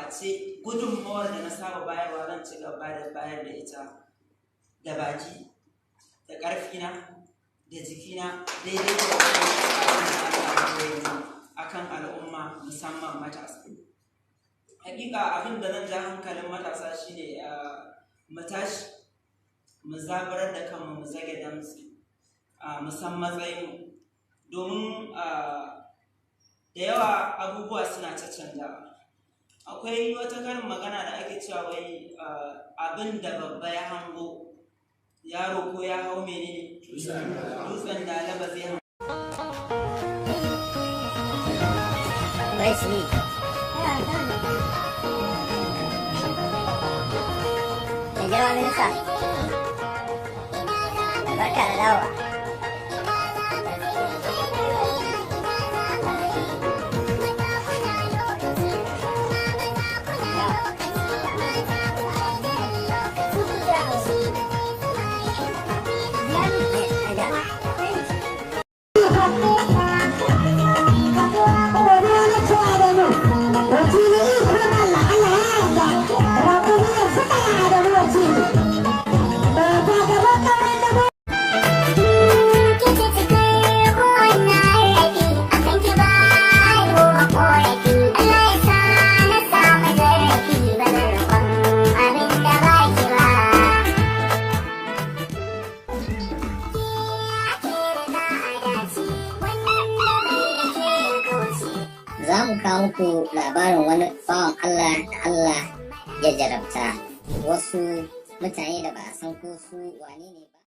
Face gudunmawar da na saba bayarwa, zan ci gaba da bayar da ita da baki da ƙarfina da jikina, daidai da abin akan al'umma, musamman matasa. Hakika abin da zan ja hankalin matasa shine mu tashi, mu zaburar da kanmu, mu zage damtse, mu san matsayinmu, domin da yawa abubuwa suna caccanjawa. Akwai wata karin magana da ake cewa wai abin da babba ya hango, yaro ko ya hau menene dutsen Dala ba zai hango. Where's me? Mai girma minista, barka da dawowa. Za mu kawo muku labarin wani bawan Allah da Allah ya jarabta wasu mutane da ba a san ko su wane ne.